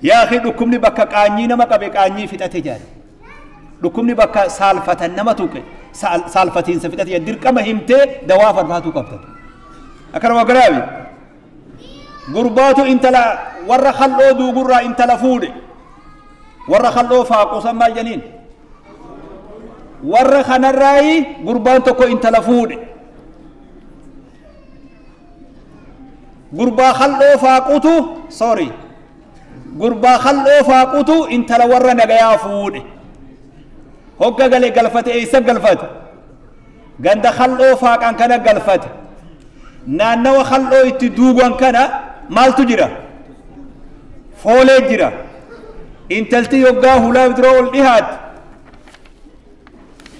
Yaa akhi dhukkubni bakka qaanyii nama qabe qaanyii fixate jaal. Dhukkubni bakka saalfatan nama tuqe saalfatiinsa fixate jaal. Dirqama himtee dawaa farfaatuu qabda. Akkanuma garaabi. Gurbaatu intala warra khalloo duugurraa intala fuudhe. Warra khalloo faaqusan maal janiin? Warra kanarraayi gurbaan tokko intala fuudhe. Gurbaa khalloo faaqutu sorry. Gurbaa khalloo faaqutu intala warra nagayaa fuudhe. Hogga gale galfate eessa galfate? Ganda khalloo faaqan kana galfate. Naannawa khalloo itti duugan kana maaltu jira? Foolee jira. Intalti yoggaa hulaa dura ol dhihaatti.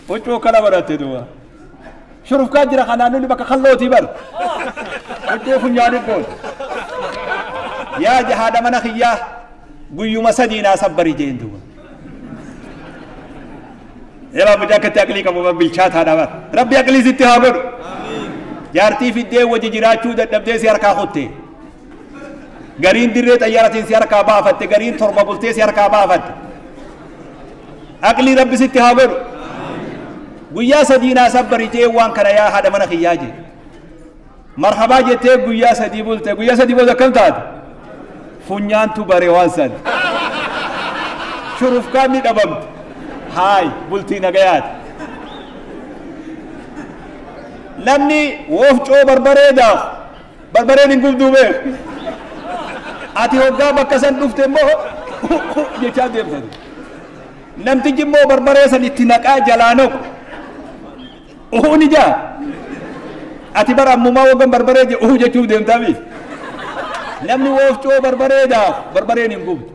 Huccuu kana baratte duuba. Shurufkaa jira kanaan nuni bakka khallootii bar. Huccuu funyaanii goota. Yaa haadha mana kiyyaa guyyuma sadii naa sabbari jeen duuba. Yeroo mucaa akkatti aqlii qabu bilchaataadha bar. Rabbi aqlii sitti haa godhu. Jaartii fiddee wajji jiraachuu dadhabdee si harkaa kutte. Gariin dirree xayyaaratiin si harkaa baafatte, gariin torba bultee si harkaa baafatte. Aqlii Rabbi sitti haa godhu. Guyyaa sadii naa sabbari jee waan kana yaa haadha mana kiyyaa jee. Marhabaa jettee guyyaa sadii bulte, guyyaa sadii booda akkam taate? Funyaantu bare waan san. Shurufkaan ni dhabamte. Haay bultii nagayaati. Namni wofcoo barbaree daaku barbareen hin gubduu beeku. Ati hoggaa bakka san dhufte immoo jechaa deemtan. Namtichi immoo barbaree san itti naqaa jalaa naqu. Uhuu ni jaa. Ati bara ammumaa waggan barbaree je uhuu jechuuf deemtaa miti. Namni wofcoo barbaree daaku barbareen hin gubdu.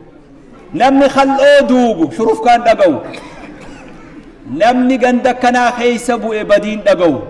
Namni khalloo duugu shurufkaan dhaga'u. Namni ganda kanaa keessa bu'e badiin dhaga'u.